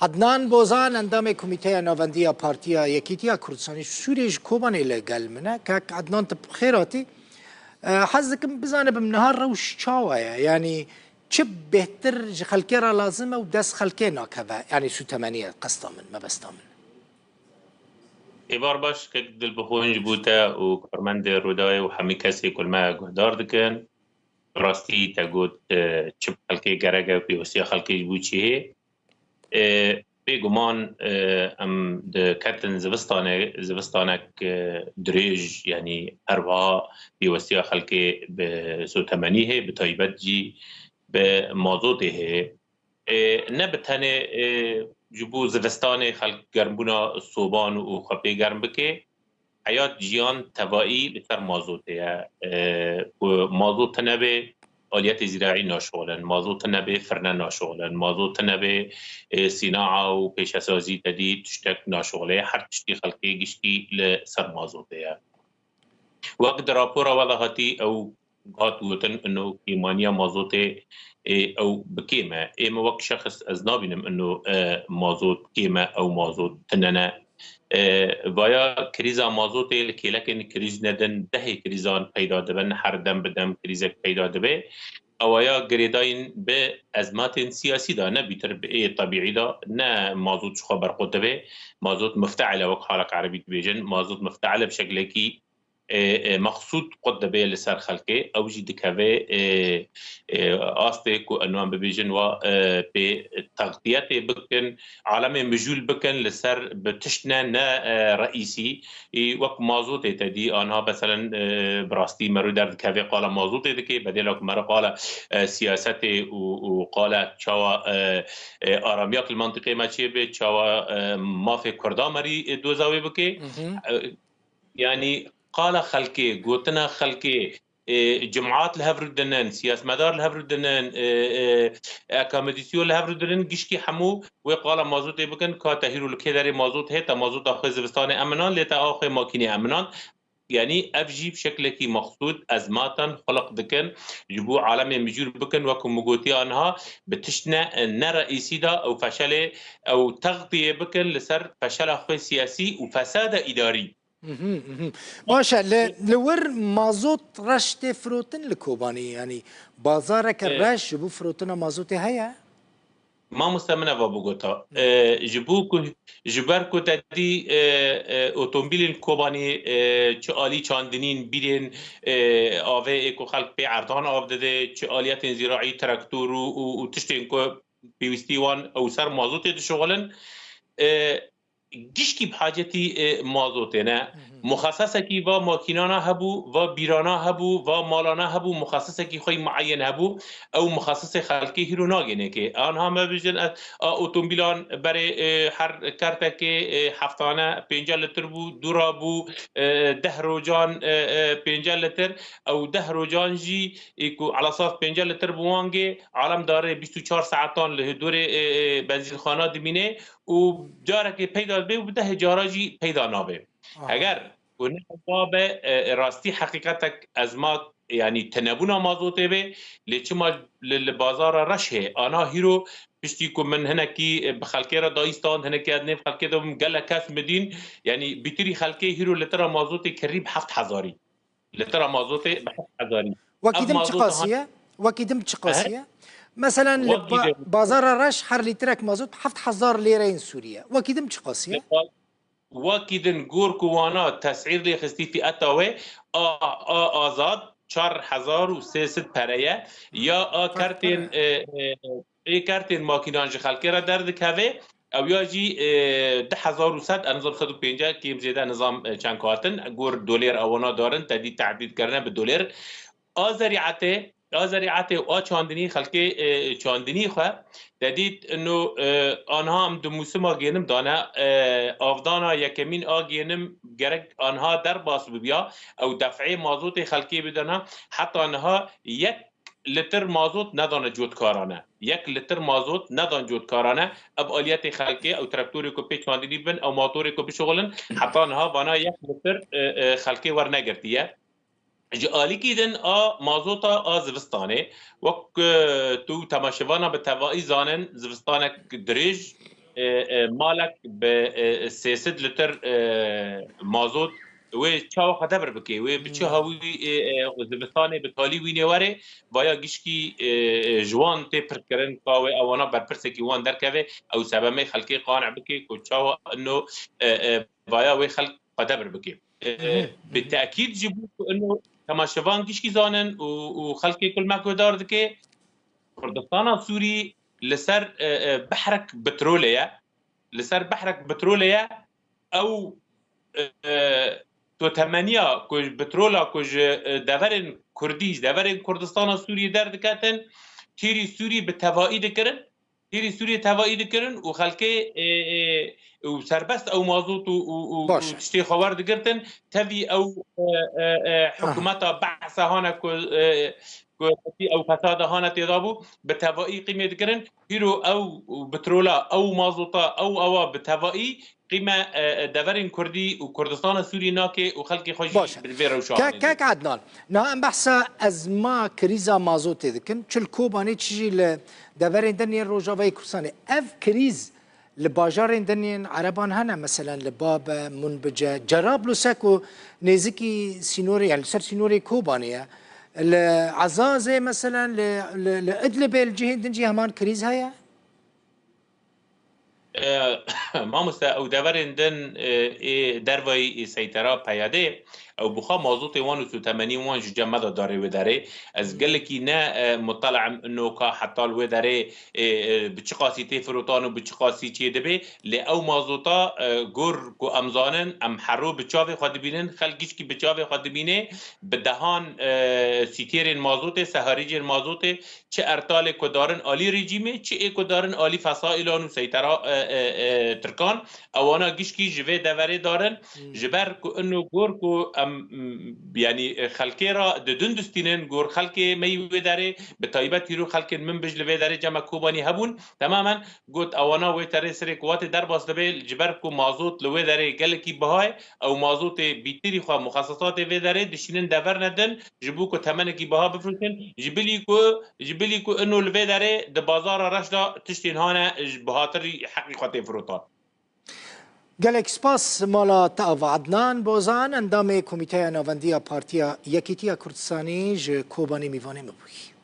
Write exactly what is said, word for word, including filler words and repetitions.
Adnan Bozan, endamê Komîteya Navendî ya Partiya Yekîtiya Kurdistanê Sûriyê ji Kobanê li gel min e. Kak Adnan, tu bi xêr hatî. E, hez dikim bizanibim niha rewş çawa ye? Yanî çi bêhtir ji xelkê re lazim e û dest xelkê nakeve? Yanî sûtemeniye qesta min, mebesta min. Êvar baş, kek Dilbixwîn, ji bo te û karmendê Rûdawê û hemî kesê ku li me guhdar dikin. Bi rastî te got, e, çi bi xelkê gerek e, pêwestiya xelkê ji bo çi hê? E, bêguman, e, em diketin zivistanê, zivistanek, e, dirêj, yanî her wiha pêwestiya xelkê bi sotemenî hê, bi taybet jî bi mazotê hê. E, ne bi tenê, e, ji bo zivistanê xelk germbûna soban û xwe pê germ bike, heyat, jiyan tevayî li ser mazotê ye. E, ku mazot tune be, aliyetê zîraî naşixulin, mazot tune be, firne naşixulin, mazot tune be, e, sînaa û pêşesazî te dî tiştek naşixule. Her tiştî xelkê giştî li ser mazotê ye. Wek di rapora we de hatî, ew hat gotin, ino kêmaniya mazotê, ê, ew bi kêm e. Ê, min wek şexs ez nabînim ino, e, mazot kêm e, ew mazot tune ne. E, vaya krîza mazotê li kêlekên krîz nedin, dehê krîzan peyda dibin, her dem bi dem krîzek peyda dibe. Ewaya girêdayîn bi ezmatên siyasî de, ne bîtir bi ê tebîî de, ne mazot ji xwe berxwe dibe. Mazot mifteil e, wek halek erebî dibêjin. Mazot mifteil e bi şeklekî, e, e, mexsûd qut dibe li ser xelkê. Ew jî dikeve, e, e, astê ku wan bibêjin wa, e, pê textiyetê bikin, alemê mijûl bikin li ser bi tişt ne, ne, e, reîsî. Ê, wek mazotê te dî, anha, meselen, e, bi rastî mero derdikeve qala mazotê dike, bedêla ku mero qala, e, siyasetê û, û qala çawa, e, e, aramiyak li mentiqê me çêbe, çawa, e, mafê Kurda merî, e, doza wê bike. Mhm. E, yanî qala xelkê, gotina xelkê, e, cemaat li hev rû dinin, siyasetmedar li hev rû dinin, e, e, akademîsyon li hev rû dinin, gişkî hemû wê qala mazotê bikin, ka te hîro li kê derê mazot hê, te mazota xwe zivistanê eminan, lê te a xwe makînê eminan. Yanî ev jî bi şeklekî mexsûd ezmatan xulq dikin, ji bo alemê mijûr bikin, wekî min gotiye anha, bi tişt ne, ne reîsî de ew feşelê, ew textiyê bikin li ser feşela xwe siyasî û fesada îdarî. Mhm, mhm. Baş e, li, li wir mazot reş tê firotin li Kobanî, yanî bazareke, e, reş ji bo firotina mazotê heye? Mamoste, min eva bigota. E, ji bo ku, ji ber ku te dî, e, e, otomobîlên Kobanî, e, çi alî çandinîn, bîrên, e, avê ê ku xelk pê erdan av dide, çi aliyetên zîraî, traktor û, û, û tiştên ku pêwîstî wan ew ser mazotê dişuxulin. E, gişkî bi hacetî, e, mazotê ne. Mhm. Muxesesekî va makînana hebû, va bîrana hebû, va malana hebû, muxesesekî xwe yî mueyen hebû, ew muxesesê xelkê hîro nagêne kê. Anha me bijin, e, a otomobîlan berê, e, her kertekê, e, heftane pênce litir bû, dûra bû, e, deh rojan, e, e, pênce litir, ew deh rojan jî, ê ku elasas pênce litir bi wangê, alem darê bîst û çar saetan li hêdorê, e, e, benzînxana dimîne, û carekê peyda dibe û bi dehê cara jî peyda nabe. Aha. Eger ku ne eva be, e, rastî heqîqetek ezmat, yanî tinebûna mazotê be, lê çima li, li bazara reş hê? Ana hîro piştî ku min hinekî, e, bi xelkê re dayî stand, hinekî ez nêv xelkê de bûm, gelek kes min dîn, yanî bîtirî xelkê hîro litira mazotê kirî bi heft hezarî. Litira mazotê bi heft hezarî. Wekî din çiqasî ye? Wekî din çiqasî ye? Meselen li ba-, bazara reş her lîtrek mazot heft hezar lîreyên Sûrî ye. Wekî din çiqasî ye? Wekî din gor ku wana tesîr lê xistî fiyeta wê, a, a azad çar hezar û sê sed pere ye. Ya a kertên, e, e, ê kertên makînan ji xelkê re derdikeve, ew ya jî, e, du hezar û sed, ez nizam sed û pêncî kêm zêde nizam, e, çend katin, gor dolêr ewana darin, te dî tehdîd kirine bi dolêr. A zerîetê, a zerîetê û a çandinî xelkê, e, çandinî xwe te dît ino, e, anha em di mûsima gênim dane, e, avdana yekemîn a gênim gerek anha derbas bibiya, ew def'ê mazotê xelkê bidana, heta niha yek litir mazot nedane cotkarane. Yek litir mazot nedan cotkarane. Ev aliyetê xelkê, ew traktorê ku pê çandinî bin, ew motorê ku bişuxulin, heta niha vana yek litir, e, e, xelkê wernegirtiye. Ji alîkî din a mazota a zivistanê, wek, e, tu temaşevana bi tevayî zanin, zivistanek dirêj, e, e, malek bi, e, sê sed lîtir, e, mazot wê çawa xwe debir bike, wê bi çi hawî, e, e, zivistanê bi talî wî nêwere, vaya gişkî, e, e, ji wan tê pirkirin, ka wê ewana berpirsekî wan derkeve, ew sebemê xelkê qane bike ku çawa ino, e, e, vaya wê xelk xwe debir bike. E, e, bi tekîd ji bo ku ino temaşevan gişkî zanin û, û xelkê ku li me guhdar dike, Kurdistana Sûrî li ser, e, e, behrek petrolê ye. Li ser behrek petrolê ye. Ew, e, e, to temeniya ku ji petrola ku ji, e, deverên Kurdî, ji deverên Kurdistana Sûrî derdiketin, tîrî Sûrî bi tevaî dikirin. Tîrî Sûrî tevaî dikirin û xelkê, e, e, û serbest ew mazot û, û, û, Baş û e. tiştê xwe werdigirtin. Tevî ew, e, e, e, Aha. hikûmeta Be'se hane ku, e, ku ew fesada hane têda bû, bi tevaî qîmê dikirin. Hîro ew petrola, ew mazota, ew awa bi tevaî qîme, e, e, deverên Kurdî û Kurdistana Sûrî nake û xelkê xwe jî Baş e. bi vê rewşa Kek, anîne. Kek Adnan, niha em behsa ezma krîza mazotê dikin. Çi li Kobanê, çi jî li deverên din yên Rojavayê Kurdistanê. Ev krîz li bajarên din yên Ereban hene, meselen li Babe, Munbice, Cerablusê ku nêzikî sînorê, yani li ser sînorê Kobanê ye. Li Ezazê, meselen li, li, li Idlibê, li cihên din jî heman krîz heye? E, mamoste, ew deverên din, e, ê dervayî ê seytera peyadê, ew bi xwe mazotê wan û sûtemeniyên wan ji cem me de darê wê derê. Ez gelekî ne, e, mutala im ino ka heta li wê derê, e, e, bi çi qasî tê firotan û bi çi qasî çê dibe. Lê ew mazota, e, gor ku em zanin, em hero bi çavê xwe dibînin, xelk gişkî bi çavê xwe dibîne, bi dehan, e, sîtêrên mazotê, seharîcên mazotê, çi ertalê ku darin alî rejîmê, çi ê ku darin alî fesailan û seytera, e, e, e, tirkan, ewana gişkî ji vê deverê darin. Hmm. Ji ber ku ino gor ku em, m, yanî, e, xelkê re didin distînin, gor xelkê me yî wê derê, bi taybet hîro xelkên Minbij li vê derê cem me Kobanî hebûn, temamen got, ewana wê terê serê ku watê derbas dibe, ji ber ku mazot li wê derê gelekî biha ye, ew mazotê bîtirî xwe muxesesatê vê derê dişînin dever nedin, ji bo ku temenekî biha bifrotin, ji bilî ku, ji bilî ku ino li vê derê di bazara reş de tiştên hane ji bihatirî heqî xwe tê firotan. Gelek spas mala te ava. Adnan Bozan, endamê Komîteya Navendiya Partiya Yekîtiya Kurdistanî ji Kobanê mîvanê me bûyî.